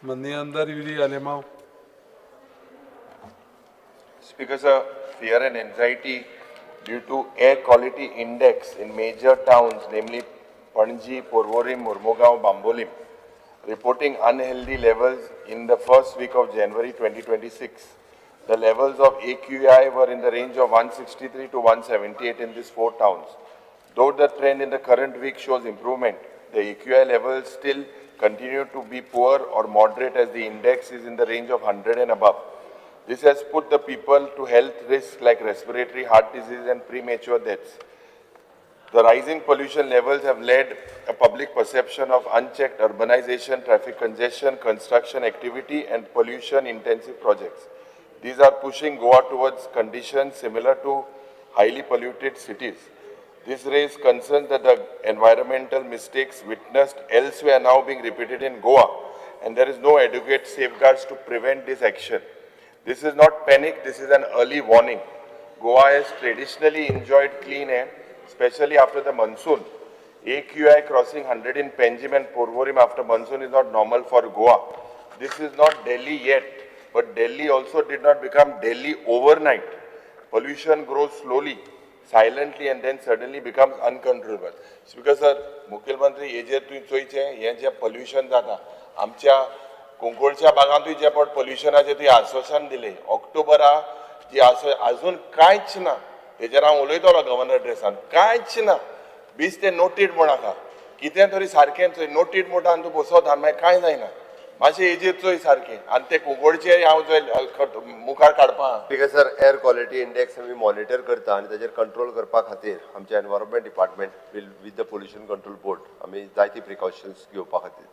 माननीय आमदार Yuri Alemao. Speaker sir, fear and anxiety due to air quality index in major towns, namely Panaji, Porvorim, Mormugao, Bambolim, reporting unhealthy levels in the first week of January 2026. The levels of AQI were in the range of 163 to 178 in these four towns. Though the trend in the current week shows improvement, the AQI levels still continue to be poor or moderate, as the index is in the range of 100 and above. This has put the people to health risks like respiratory, heart disease and premature deaths. The rising pollution levels have led a public perception of unchecked urbanization, traffic congestion, construction activity and pollution intensive projects. These are pushing Goa towards conditions similar to highly polluted cities. This raised concerns that the environmental mistakes witnessed elsewhere are now being repeated in Goa, and there is no adequate safeguards to prevent this action. This is not panic, this is an early warning. Goa has traditionally enjoyed clean air, especially after the monsoon. AQI crossing 100 in Panjim and Porvorim after monsoon is not normal for Goa. This is not Delhi yet, but Delhi also did not become Delhi overnight. Pollution grows slowly, silently, and then suddenly becomes uncontrollable. Speaker sir, मुखेलमंत्री, हेजेर तुवें चोयचें. हें जें pollution जाता, आमच्या कुंकळच्या भागांतूय जे पट पोल्युशनाचें तुवें आश्वासन दिलें ऑक्टोबरा जी आस, अजून कांयच ना. तेजेर हांव उलयतलो गव्हर्नर ड्रेसान. कांयच ना, बेश्टें नोटीड म्हूण आसा. कितें तरी सारकें चोय. नोटीड म्हणटा आनी तूं बसोत आनी मागीर कांय जायना. मातशें हेजेर चोय सारकें आनी ते कुंकळचे हांव चोय मुखार काडपा. Speaker sir, air quality index आमी मॉनिटर करता आनी ताजेर कंट्रोल करपा खातीर आमचे Environment Department will with the Pollution Control Board आमी जायती प्रिकॉशन्स घेवपा खातीर